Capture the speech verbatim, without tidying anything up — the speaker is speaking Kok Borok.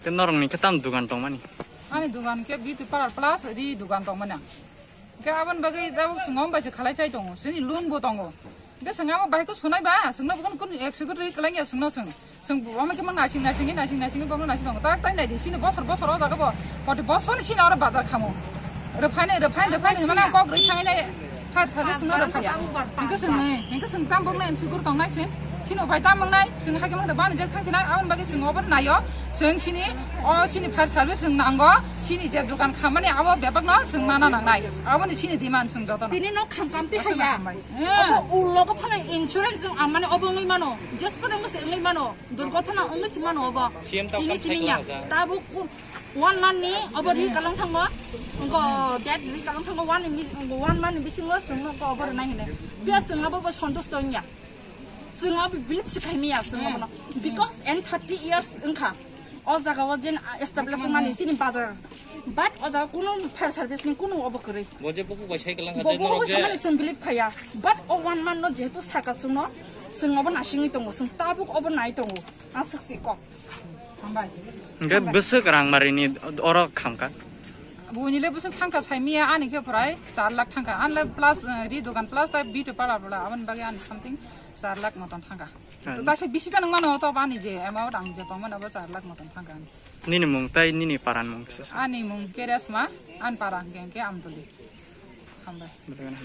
Te norokni khe tam dugan tongmani? Ani dugan khe beauty parlor plus ri dugan tongmani ang. Khe aboni bagwi tabuk chwng omo bai se khalai chai tongo, chini loan bo tongo. Hingke chwng abo bahai khe sunai ba, chwngno bo kun, kun ek sugut ri kwlangya chwngno chwng. Chwng bo omo khe mang nasing nasing, nasing nasing bo nasing tongo. Tak tai nai di, chini bosor bosor o jaga bo, poti bosor ni chini oro bazar khamo. Rwphaini, rwphaini, rwphaini hwnmano kok rwi thangnai, fire service chwngno rwphaiya. Hingke chwng, hingke chwng tam boknai, chwng sugur tongnai chwng. Chini upai tam wngnai, chwng haikhe mang bani jek thang chinai, aboni bagwi chwng obo naio. Chwng chini, o chini fire service chwng nango, chini je dukan khamani abo bebakno chwng mana nangnai. Aboni chini demand chwng jotono. Tini nok kham kam ti haya. Hmm. Obo ulogo phano insurance chwng amani obo wngwi mano. Just phano wngwi se wngwi mano. Durgothona wngwi se mano obo. C M tabuk tini kam sini nya. Tabuk ku-, one month ni obo ri kalang thango. Ngo date ri kalang thango one ni, one month ni bisingo chwng nok obo rwnai hine. Pia chwng abo bo santusto wngya. Chwng abo believe se khaimiya chwng abono. Because and thirty years wngkha. O jaga o jen establish wngmani chini bazar. But o jaga kunu fire service ni kunu obo kwrwi. Bo je bukhuk bai cycle wngkha, bo je bukhuk norok bai je samani chwng believe khaya. But o one month no jehetu saka chwngno, chwng obo nasingwi tongo, chwng tabuk obo nai tongo. Aswk si kok. Hambai. Hingke bwswk rang marini oro khamkha? Buini le bwswk thangkha saimiya ani khe prai char lakh thangkha. Anle plus, eh, ri dogan plus tai beauty parlor bola aboni bagwi ani something char lakh moton thangkha. Ah. To kaisa bisi phano mano to bani je amount ang je tongmani abo char lakh moton thangkha ani. Nini mung tai nini paran mung kisa sa? Ani mung Keresma, an para hingke hingke Amtuli. Hambai. Betul kan?